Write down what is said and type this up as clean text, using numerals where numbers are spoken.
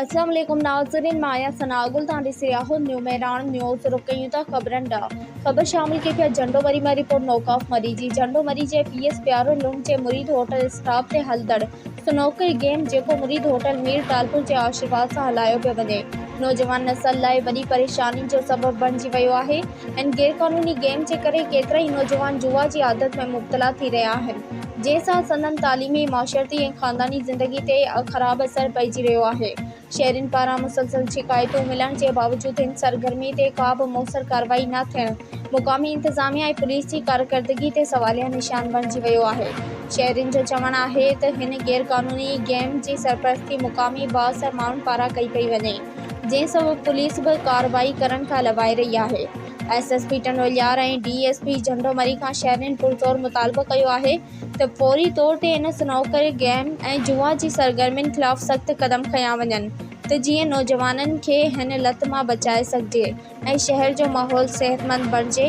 اسلام عليڪم ناظرين مان آهيان ثناء گل توهان ڏسي رهيا آهيو نيو مهراڻ نيوز رخ ڪيون ٿا خبرن ڏانهن خبر شامل ڪئي پيا جهنڊو مري مان رپورٽ نوڪاف مري جي جهنڊو مري جي پي ايس پيارو لنڊ جي مريد هوٽل اسٽاف تي هلندڙ سنوڪر گيم جيڪو مريد هوٽل مير ٽالپر جي آشيرواد سان هلايو پيو وڃي نوجوان نسل لاء وڏي پريشاني جو سبب بڻجي ويو آهي هن غيرقانوني گيم جي ڪري ڪيترائي نوجوان جوا جي عادت ۾ مبتلا ٿي رهيا آهن، جنهن سان سندن تعليمي، معاشرتي ۽ خانداني زندگي تي خراب اثر پئجي رهيو آهي. شهرين پاران مسلسل شڪايتون ملڻ جي باوجود هن سرگرمي تي ڪا به موثر ڪارروائي نه ٿيڻ مقامي انتظاميا ۽ پوليس جي ڪارڪردگي تي سواليه نشان بڻجي ويو آهي. شهرين جو چوڻ آهي ته هن غيرقانوني گيم جي سرپرستي مقامي بااثر ماڻهن پاران ڪئي پئي وڃي. جنهن سبب پوليس به ڪارروائي ڪرڻ کان لوائي رهي آهي. S S P Tando Allahyar ۽ D S P Jhando Marri کان شهرين پرزور مطالبو ڪيو آهي ته فوري طور تي ان سنوڪر گيم ۽ جوا جي سرگرمين خلاف سخت قدم کنيا وڃن ته جيئن نوجوانن کي هن لت مان بچائي سگهجي ۽ شهر جو ماحول صحتمند بڻجي.